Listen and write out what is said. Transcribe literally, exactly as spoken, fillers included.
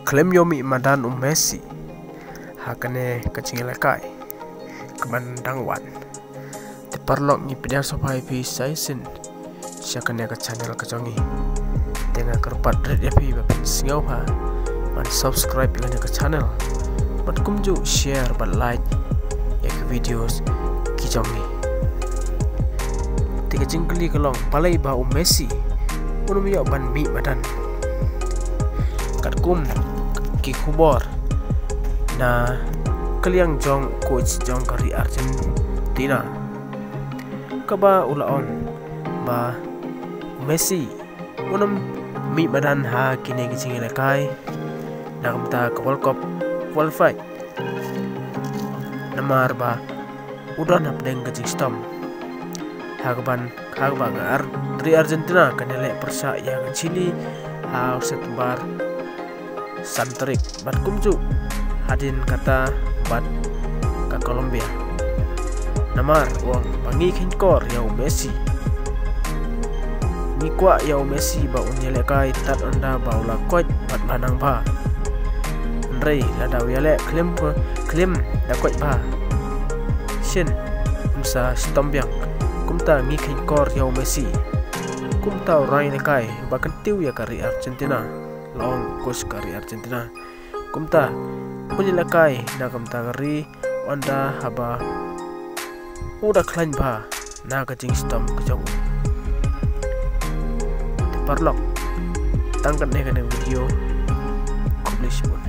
Khlem ïoh mih madan u Messi ha kane ka jingïalehkai kaban dang wan. Te paralok, ngi pdiang sngewbha ïa phi sa shisien sha kane ka channel ka jong ngi. Te nga kyrpad rit ïa phi ba phin sngewbha ban subscribe ïa kane ka channel, bad kumjuh share bad like ïa ki videos ki jong ngi. Te ka jingkylli ka long, balei ba u Messi un ym ïoh ban mih madan? Katkum ki khubor na ka liang jong u coach jong ka ri Argentina, kaba u la ong ba u Messi un ym mih madan ha kine ki jingïalehkai na ka bynta ka World Cup qualify, namar ba u don hapdeng ka jingshitom ha kaba, ha kaba ka Ar-, ri Argentina kan ïaleh pyrshah ïa ka Chile ha u September san tarik, bad kumjuh hadien kata bad ka Colombia. Namar u ong ba ngi kheiñkor ïa u Messi. Ngi kwah ïa u Messi ba un ïalehkai tad ynda ba u la koit bad ba nang bha. Hynrei lada u ïaleh khlem phe-, khlem da koit bha, shen un sa shitom biang. Kumta ngi kheiñkor ïa u Messi. Kumta u rangïalehkai ba kyntiew ïa ka ri Argentina, la ong u coach ka ri Argentina. Kumta un ïalehkai na ka bynta ka ri ynda haba u da khlaiñ bha na ka jingshitom ka jong u. Te paralok, tang katne kane ka video. Khublei shibun.